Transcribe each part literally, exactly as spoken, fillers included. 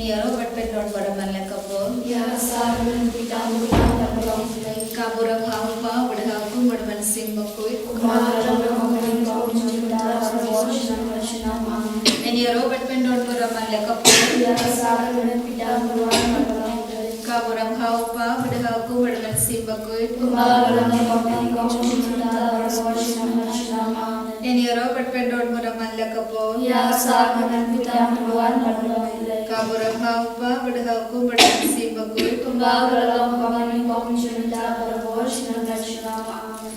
Ïaroh bad pyndon bad ban leh ka por. Ïa ka sar ban pyndonkam bad ban long pynleit. Ka burom ha u Kpa, bad ha u Khun bad ha u Mynsiem Bakhuid. Kumba ka long ha kaba mynta, mynta bad barabor, shaduh shaduh. Amen. Ngin ïaroh bad pyndon bad ban leh ka por. Ïa ka sar ban pyndonkam bad ban long pynleit. Ka burom ha u Kpa, bad ha u Khun bad ha u Mynsiem Bakhuid. Kumba ka long ha kaba mynta, mynta bad barabor, shaduh shaduh. Amen. Ngin ïaroh bad pyndon bad ban leh ka por. Ïa ka sar ban pyndonkam bad ban long pynleit. Ka burom ha u Kpa, bad ha u Khun bad ha u Mynsiem Bakhuid. Kumba ka long ha kaba mynta, mynta bad barabor, shaduh shaduh. Amen.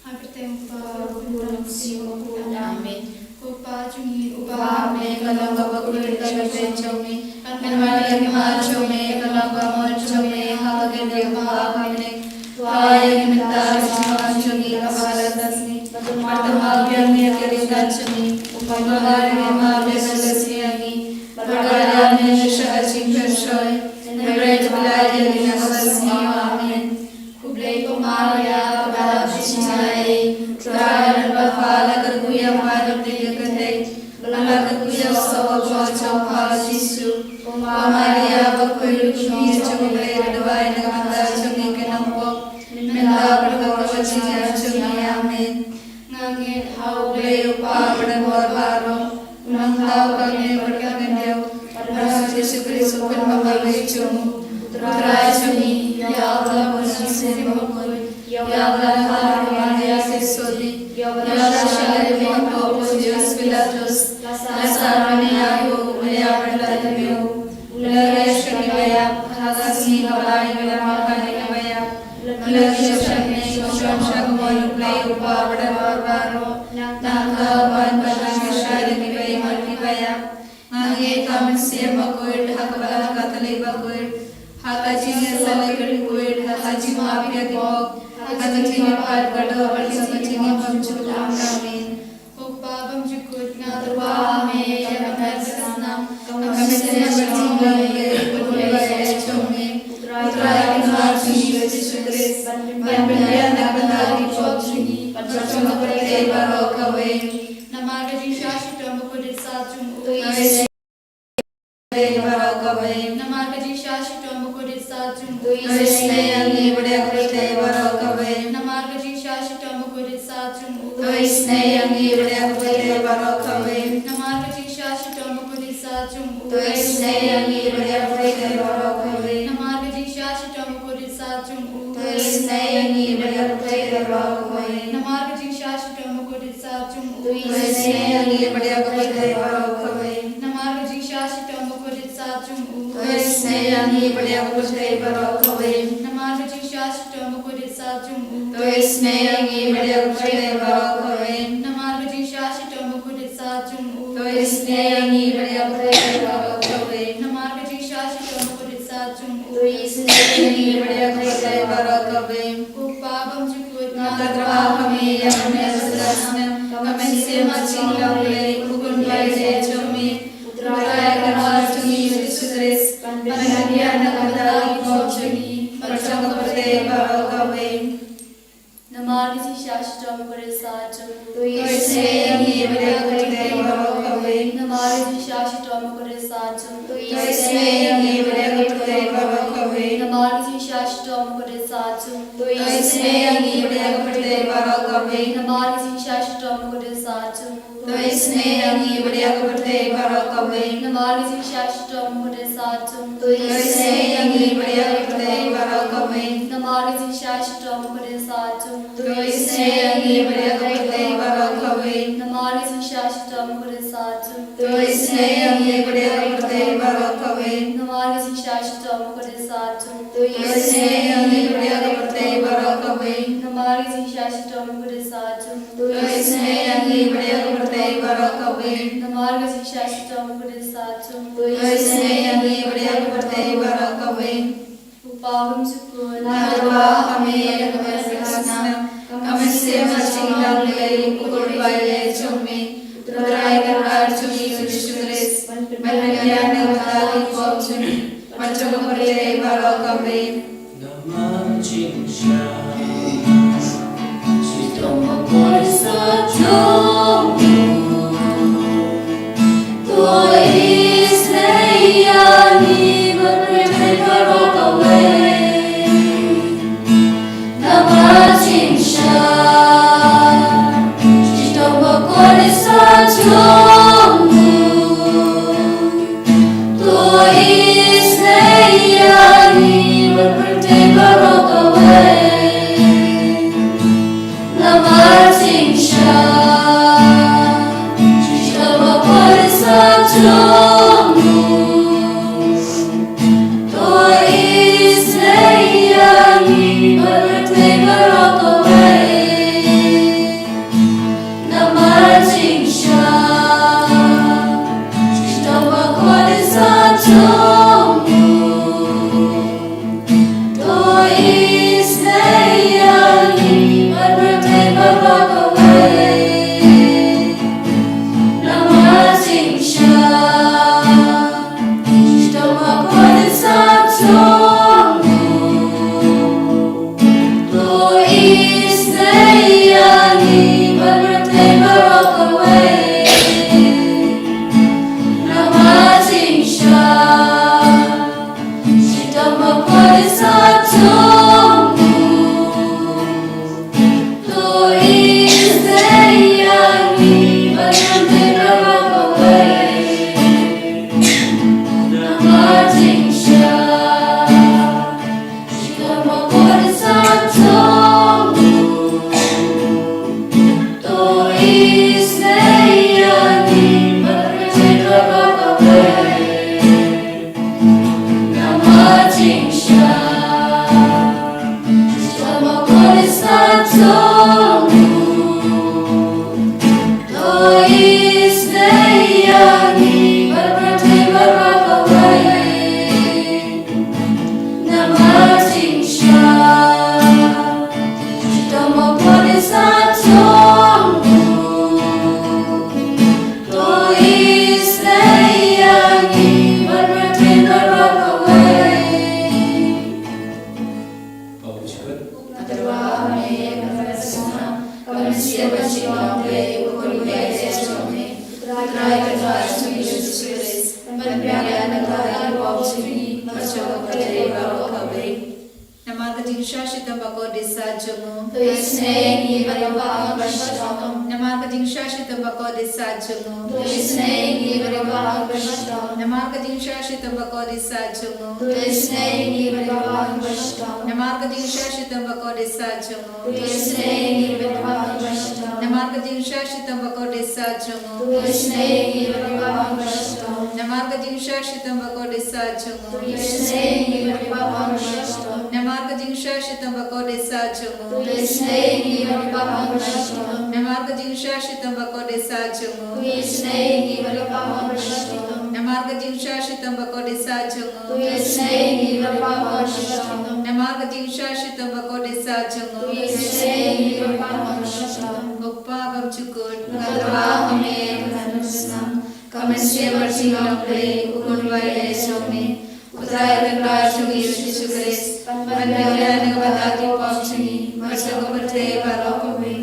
Ha ka kyrteng u Kpa, u Khun bad u Mynsiem Bakhuid. Amen. Ko Kpa jong ngi uba ha bneng, ka long kaba khuid ka kyrteng jong me. Kan wan ïa ka kyrteng jong me, kan long ka mon jong me ha ka kyrteng jong me ha bneng. Pynban ïa ngi mynta ka jingmut jong ngi kaba ha la ka sngi. Bad pynban ïa ngi ïa ka ri ka jong ngi. Kumba ka ri ka jong ngi ka la ka sngi ïa ngi. Bad pynban ïa ngi sha ka jingpyrshah. Hynrei to pynlait ïa ngi na kaba sniew. Amen. Khublei ko Maria, kaba la bishni ïa ngi, U Trai u don bad pha, la kyrkhu ïa pha ha ki kynthei, bad la kyrkhu ïa u sawa ka bor jong pha Jisu. Ko Maria bakhuid, khmih jong U Blei, duwai na ka bynta jong ngi ki nongpop, mynta bad ha ka wan jong ngi. Amen. Nga ngeit ha U Blei U Kpa uba don bor baroh, U Nongthaw ka kmie bad ka khyndew, bad ha U Jisu Khrist u khun ba marwei jong u, U Trai jong ngi, ïa uba la bun ha U Mynsiem Bakhuid, ïa uba la kha ha ka Maria Theisotti, ïa uba la shah lade ha u Pontius Pilatus, la sah, la mih ha u, u la ïap bad la kynmaw, u la rieh sha ki baïap, ha ka sngi kaba lai u la mih ha ki baïap. La klet sha ka bneng, la shong sha ka mon U Blei U Kpa uba don bor baroh. Nangta un wan ban pynshai ïa kiba im bad kiba ïap. Nga ngeit ha U Mynsiem Bakhuid, ha ka balang Katholik bakhuid, ha ka jingïasyllok bakhuid, ha ka jingmap ïa ki pop, ha ka jingïapait kyrduh bad ha ka jingim bymjukut. Amen. Ko Kpa bymjukut, nga tyrwa ha me ïa ka met ka snam, ka mynsiem bad ka jinglong U Blei, u kyrkhu ïa ka jong me. U Trai u Kynrad jong ngi U Jisu Khrist, ban pynbiang na ka bynta ki pop jong ngi, bad jong ka pyrthei baroh kawei. Namar ka jingshah shitom bakhuid sat jong u, u isynei pyrthei baroh kawei. Namar ka jingshah shitom bakhuid sat jong u, u isynei ïa ngi bad ïa ka pyrthei baroh kawei. Namar ka jingshah shitom bakhuid sat jong u, u isynei ïa ngi bad ïa ka pyrthei baroh kawei. Namar ka jingshah shitom bakhuid sat jong u, u isynei ïa ngi bad ïa ka pyrthei baroh kawei. Namar ka jingshah shitom bakhuid sat jong u, u isynei ïa ngi bad ïa ka pyrthei baroh kawei. Namar ka jingshah shitom bakhuid sat jong u, u isynei ïa ngi bad ïa ka pyrthei baroh kawei. Namar ka jingshah shitom bakhuid sat jong u, u isynei ïa ngi bad ïa ka pyrthei baroh kawei. Namar ka jingshah shitom bakhuid sat jong u, u isynei ïa ngi bad ïa ka pyrthei baroh kawei. Namar ka jingshah shitom bakhuid sat jong u, u isynei ïa ngi bad ïa ka pyrthei baroh kawei. Namar ka jingshah shitom bakhuid sat jong u, u isynei ïa ngi bad ïa ka pyrthei baroh kawei. Ko Kpa bymjukut, nga tyrwa ha me ïa ka met ka snam, ka mynsiem bad ka jinglong U Blei, u khun ba ïeit jong me, U Trai u Kynrad jong ngi U Jisu Khrist, ban pynbiang na ka bynta ki pop jong ngi, bad jong ka pyrthei baroh kawei. Namar ka jingshah shitom bakhuid sat jong u, u isynei ïa ngi bad ïa ka pyrthei baroh kawei. Namar ka jingshah shitom bakhuid sat jong u, u isynei ïa ngi bad ïa ka pyrthei baroh kawei. Namar ka jingshah shitom bakhuid sat jong u, u isynei ïa ngi bad ïa ka pyrthei baroh kawei. Namar ka jingshah shitom bakhuid sat jong u, u isynei ïa ngi bad ïa ka pyrthei baroh kawei. Namar ka jingshah shitom bakhuid sat jong u, u isynei ïa ngi bad ïa ka pyrthei baroh kawei. Namar ka jingshah shitom bakhuid sat jong u, u isynei ïa ngi bad ïa ka pyrthei baroh kawei. Namar ka jingshah shitom bakhuid sat jong u, u isynei ïa ngi bad ïa ka pyrthei baroh kawei. Namar ka jingshah shitom bakhuid sat jong u, u isynei ïa ngi bad ïa ka pyrthei baroh kawei. Namar ka jingshah shitom bakhuid sat jong u, u isynei ïa ngi bad ïa ka pyrthei baroh kawei. Namar ka jingshah shitom bakhuid sat jong u, u isynei ïa ngi bad ïa ka pyrthei baroh kawei. Ko Kpa bymjukut, nga tyrwa ha me ïa ka met ka snam, ka mynsiem bad ka jinglong U Blei, u khun ba ïeit jong me, U Trai u Kynrad jong ngi U Jisu Khrist, ban pynbiang na ka bynta ki pop jong ngi, bad jong ka pyrthei baroh kawei. Namar jingshah shitom bakhuid sat jong u, u isynei Namar ka jingshisha shitom bakordit sah jong u. To isynei ïa ngi bad ïa ka bynta shitom. Namar ka jingshisha shitom bakordit sah jong u. To isynei ïa ngi bad ïa ka bynta shitom. Namar ka jingshisha shitom bakordit sah jong u. To isynei ïa ngi bad ïa ka bynta shitom. Namar ka jingshisha shitom bakordit sah jong u. To isynei ïa ngi bad ïa ka bynta shitom. Namar ka jingshisha shitom bakordit sah jong u. To isynei ïa ngi bad ïa ka bynta shitom. Namar ka jingshisha shitom bakordit sah jong u. To isynei ïa ngi bad ïa ka bynta shitom. Namar ka jingshisha shitom bakordit sah jong u. To isynei ïa ngi bad ïa ka bynta shitom. Namar ka jingshisha shitom bakordit sah jong u. To isynei ïa ngi bad ïa ka bynta shitom. Namar ka jingshisha shitom bakordit sah jong u. To isynei ïa ngi bad ïa ka bynta shitom. Namar ka jingshisha shitom bakordit sah jong u. To isynei ïa ngi bad ïa ka bynta shitom. Ko Pa bymjukut. Nga thrang ha me, ka mynsiem, ka mynsiem bad ka jinglong Blei, u Khun ba ïeit jong me. U Trai Kynrad jong ngi U Jisu Khrist, ban pynbiang ïa ka bynta ki pop jong ngi, bad jong ka pyrthei baroh kawei.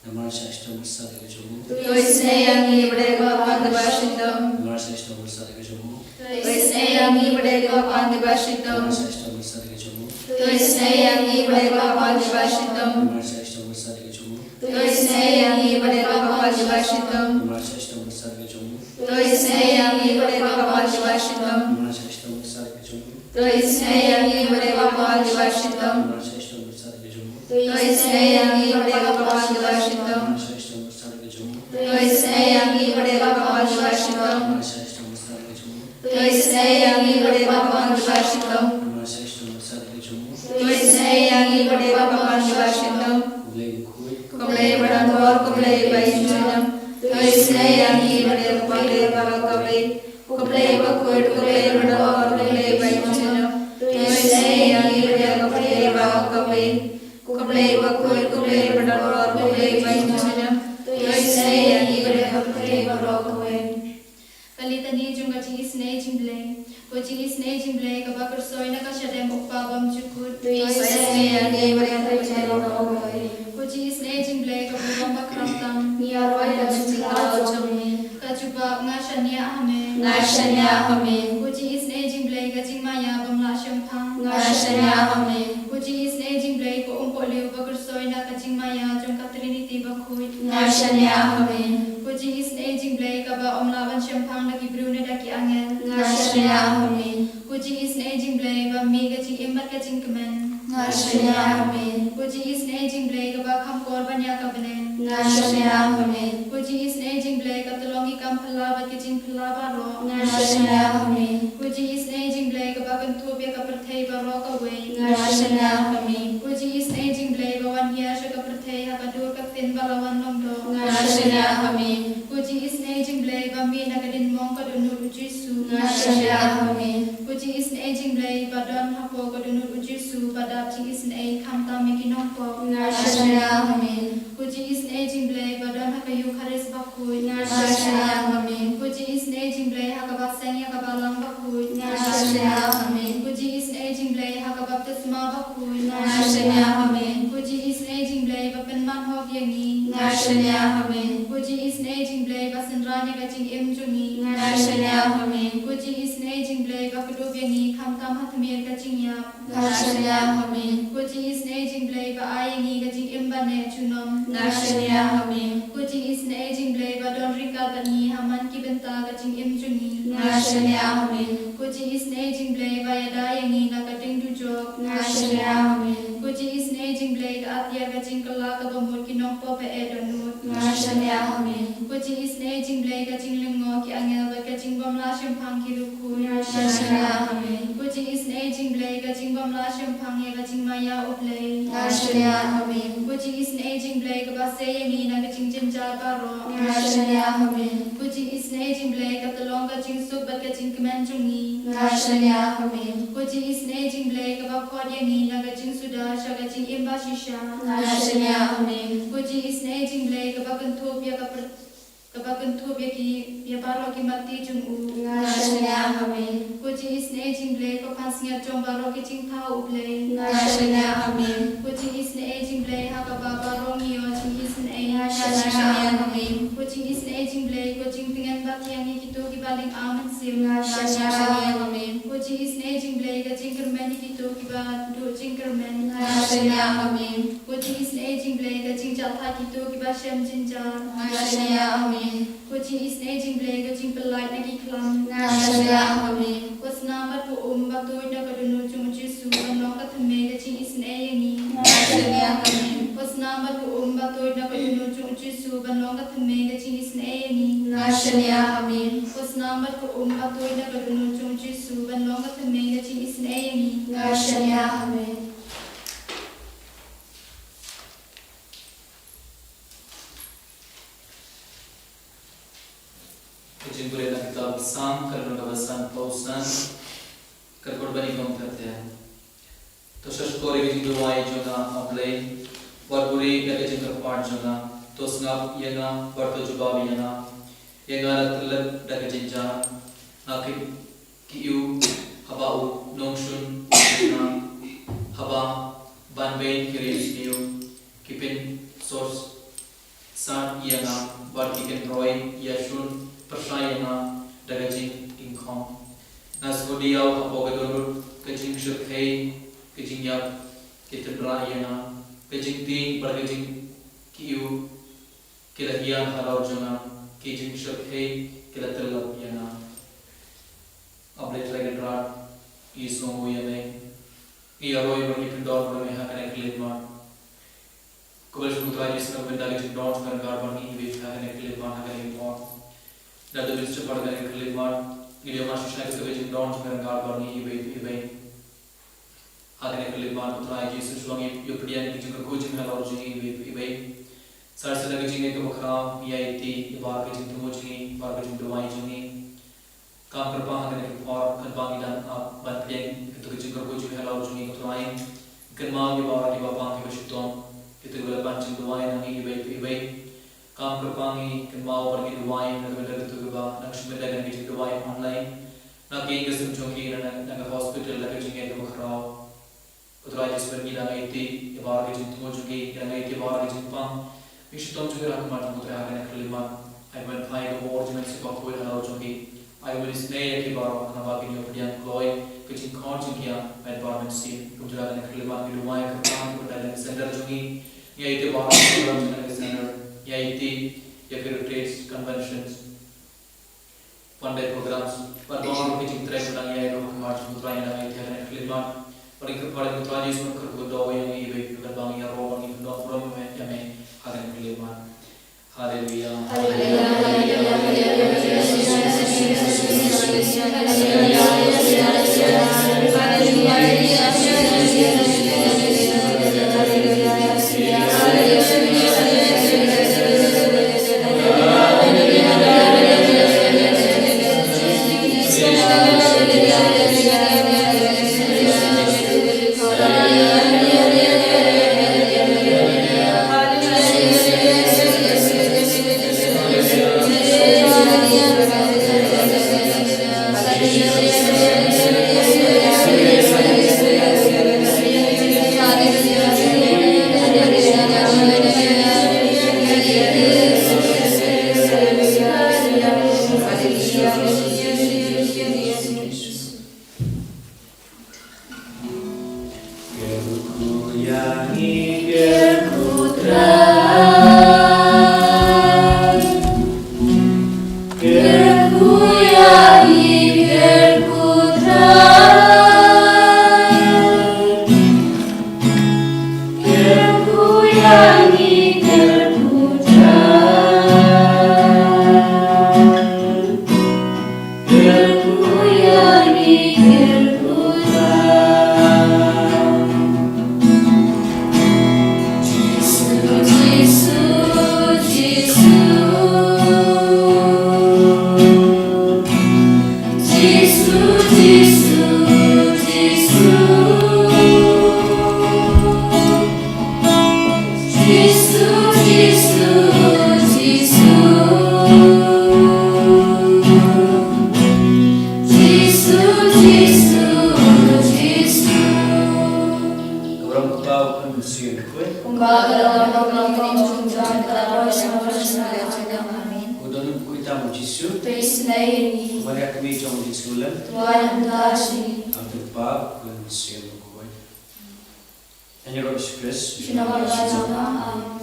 Namar sa shitom sa ka jong u. To isynei ïa ngi bad ïa ka bynta shitom. Namar sa shitom sa ka jong u. To isynei ïa ngi bad ïa ka bynta shitom. Namar sa shitom sa ka jong u. To isynei ïa ngi bad ïa ka bynta shitom. Namar sa shitom sa ka jong u. To isynei ïa ngi bad ïa ka bynta shitom. Namar sa shitom sa ka jong u. To isynei ïa ngi bad ïa ka bynta shitom. Namar sa shitom sa ka jong u. To isynei ïa ngi bad ïa ka bynta shitom. Namar sa shitom sa ka jong u. To isynei ïa ngi bad ïa ka bynta shitom. Namar sa shitom sa ka jong u. To isynei ïa ngi bad ïa ka bynta shitom. Namar sa shitom sa ka jong u. To isynei ïa ngi bad ïa ka bynta shitom. Namar sa shitom sa ka jong u. To isynei ïa ngi bad ïa ka bynta shitom. Ko Blei bakhuid. Ko Blei badonbor, ko Blei ba ïeit junom. To isynei ïa ngi bad ïa ka pyrthei baroh kawei. Ko Blei bakhuid, ko Blei badonbor, ko Blei ba ïeit junom. To isynei ïa ngi bad ïa ka pyrthei baroh kawei. Ko Blei bakhuid, ko Blei badonbor, ko Blei ba ïeit junom. To isynei ïa ngi bad ïa ka pyrthei baroh kawei. Ka litani jong ka jingisynei jong U Blei. Ko jingisynei jong U Blei kaba kyrsoi na ka shadem U Kpa bymjukut. To isynei ïa ngi bad ïa ka pyrthei baroh kawei. Ko jingisynei jong U Blei ka burom bakhraw tam. Ngi ïaroh ïa ka jingkyrkhu jong me. Ka jubab: Nga shaniah ha me. Nga shaniah ha me. Ko jingisynei jong U Blei ka jingmaïa bym lah shemphang. Nga shaniah ha me. Ko jingisynei jong U Blei ka umpohliew ba kyrsoi na ka jingmaïa jong ka Trinity bakhuid. Nga shaniah ha me. Ko jingisynei jong U Blei kaba ym lah ban shemphang da ki briew ne da ki angel. Nga shaniah ha me. Ko jingisynei jong U Blei ba mih ka jingim bad ka jingkmen. Nga shaniah ha me. Ko jingisynei jong U Blei kaba kham kor ban ïa ka bneng. Nga shaniah ha me. Ko jingisynei jong U Blei ka tyllong ki kam phylla bad ki jingphylla baroh. Nga shaniah ha me. Ko jingisynei jong U Blei kaba kynthup ïa ka pyrthei baroh kawei. Nga shaniah ha me. Ko jingisynei jong U Blei ba wan hiar sha ka pyrthei ha ka dur ka ktien ba la wan long doh. Nga shaniah ha me. Ko jingisynei jong U Blei ba mih na ka dien mong ka dohnud U Jisu. Nga shaniah ha me. Ko jingisynei jong U Blei ba don hapoh ka dohnud U Jisu. Dap jingisynei khamtam ïa ki nongpop. Nga shaniah ha me. Ko jingisynei jong U Blei ba don ha ka Eukharist bakhuid. Nga shaniah ha me. Ko jingisynei jong U Blei ha kaba seng ïa ka Balang bakhuid. Nga shaniah ha me. Ko jingisynei jong U Blei ha ka baptisma bakhuid. Nga shaniah ha me. Ko jingisynei jong U Blei ba pynman hok ïa ngi. Nga shaniah ha me. Ko jingisynei jong U Blei ba synran ïa ka jingim jong ngi. Nga shaniah ha me. Ko jingisynei jong U Blei ba kdup ïa ngi khamtam ha tmier ka jingïap. Nga shaniah ha me. Ko jingisynei jong U Blei ba ai ïa ngi ka jingim ba neh junom. Nga shaniah ha me. Ko jingisynei jong U Blei ba don ryngkat bad ngi ha man ki bynta ka jingim jong ngi. Nga shaniah ha me. Ko jingisynei jong U Blei ba ïada ïa ngi na ka ding dujok. Nga shaniah ha me. Ko jingisynei jong U Blei ka atiar ka jingkylla kaba mut ki nongpop ba eh dohnud. Nga shaniah ha me. Ko jingisynei jong U Blei ka jinglyngngoh ki angel bad ka jingbym lah shemphang ki riewkhuid. Nga shaniah ha me. Ko jingisynei jong U Blei ka jingbym lah shemphang ïa ka jingmaïa U Blei. Nga shaniah ha me. Ko jingisynei jong U Blei kaba sei ïa ngi na ka jingjynjar baroh. Nga shaniah ha me. Ko jingisynei jong U Blei ka tyllong ka jingsuk bad ka jingkmen jong ngi. Nga shaniah ha me. Ko jingisynei jong U Blei kaba khot ïa ngi na ka jingsuda sha ka jingim bashisha. Nga shaniah ha me. Ko jingisynei jong U Blei kaba kynthup ïa ka pr- kaba kynthup ïa ki, ïa baroh ki matti jong u. Nga shaniah ha me. Ko jingisynei jong U Blei ka pansngiat jong baroh ki jingthaw U Blei. Nga shaniah ha me. Ko jingisynei jong U Blei ha kaba baroh ngi ïoh jingisynei. Nga shaniah ha me. Ko jingisynei jong U Blei ko jingtngen ba thiang ïa kito kiba lyngba mynsiem. Nga shaniah ha me. Ko jingisynei jong U Blei ka jingkyrmen ïa kito kiba duh jingkyrmen. Nga shaniah ha me. Ko jingisynei jong U Blei ka jingjahthait kito kiba shem jynjar. Nga shaniah ha me. Ko jingisynei jong U Blei ka jingpyllait na ki khlam. Nga shaniah ha me. Ko snam bad ko um ba tuid na ka dohnud jong U Jisu ban long ka thymmei ka jingisynei ïa ngi. Nga shaniah ha me. Ko snam bad ko um ba tuid na ka dohnud jong U Jisu ban long ka thymmei ka jingisynei ïa ngi. Nga shaniah ha me. Ko snam bad ko um ba tuid na ka dohnud jong U Jisu ban long ka thymmei ka jingisynei ïa ngi. Nga shaniah ha me. Ka jingpule na ka kitab Salm, ka lynnong kaba sanphew san, ka dkhot ba nyngkong ka ong, to sngap ïa ka jingduwai jong nga, A Blei, bad buhrieh da ka jingkyrpad jong nga, to sngap ïa nga, bad to jubab ïa nga, ïa nga la tyllep da ka jynjar, nga kyiuh haba u nongshun u ïeng, haba ban beiñ ki riewsniew ki pynsos sat ïa nga, bad ki kynroi ïashun pyrshah ïa nga da ka jingkynkhong. Nga sngewdiaw hapoh ka dohnud ka jingshyrkhei, ka jingïap ki tynrah ïa nga, ka jingtieng bad ka jingkyiuh ki la hiar halor jong nga, ki jingshyrkhei ki la tyllep ïa nga. A Blei Trai Kynrad, ngi sngewnguh ïa me. Ngi ïaroh bad ngi pyndon bad me ha kane ka khyllipmat. Khublei shibun Trai Jisu, nga pynda ka jingdon jong nga ryngkat bad ngi iwei ha kane ka khyllipmat, ha kane ka por. Da dubin sha por kane ka khyllipmat, ngi dei ban shisha kito ka jingdon jong nga ryngkat bad ngi iwei pa iwei. Ha kane ka khyllipmat, ko Trai Jisu, shuwa ngi ïoh pdiang ïa ka jingkyrkhu jong me halor jong ngi iwei pa iwei. Sa shisien da ka jingngeit kaba khraw, ngi ïaid ïa ka jingthmu jong ngi, bad ka jingduwai jong ngi. Kam kyrpang ha kane ka por, kynmaw ngi dang ap ban pdiang ïa kito ki jingkyrkhu jong me halor jong ngi, ko Trai. Kynmaw ïa baroh kiba pang kiba shitom, kito kiba la pan jingduwai na ngi iwei pa iwei. Kam kyrpang ngi, kynmaw bad ngi duwai na ka bynta kito kiba dang sngewbha da kane ka jingduwai online. Na ka ïing ka sem jong ki, na, na, na ka hospital, da ka jingngeit kaba khraw. Ko Trai Jisu, ngi dang ïaid ïa baroh ki jingthmu jong ki, ngi dang ïaid ïa baroh ki jingpang. Ki shitom jong ki ha khmat jong me, ko Trai, ha kane ka khyllipmat. Ai ban phai ka bor jong me, Mynsiem Bakhuid halor jong ki. Ai ban isynei ïa ki baroh, naba kin ïoh pdiang kloi ka jingkhot jong ki ïa me, Kpa Mynsiem. Kumjuh ha kane ka khyllipmat ngi duwai kyrpang ïa ka Alexander jong ngi. Ngi ïaid ïa baroh ki baroh jong ka Alexander. Ngi ïaid ïa ki retreats, conventions, one day programs, bad baroh ki jingtrei ba dang ïaid ruh, ko Trai, ngi dang ïaid ïa kane ka khyllipmat. Bad ngi kyrpad ïa me, ko Trai Jisu, ban kyrkhu ïa ngi iwei pa iwei, bad ba ngi ïaroh bad ngi pyndon burom ïa me ha kane ka khyllipmat. Haleluya. Ka burom u Kpa, u Khun, u Mynsiem Bakhuid. Amen. Ko don kum u Kpa u Jisu. Maria kmie jong u Jisu lem. Kpa, u Khun, u Mynsiem Bakhuid. Ïaroh Jisu Khrist. Amen.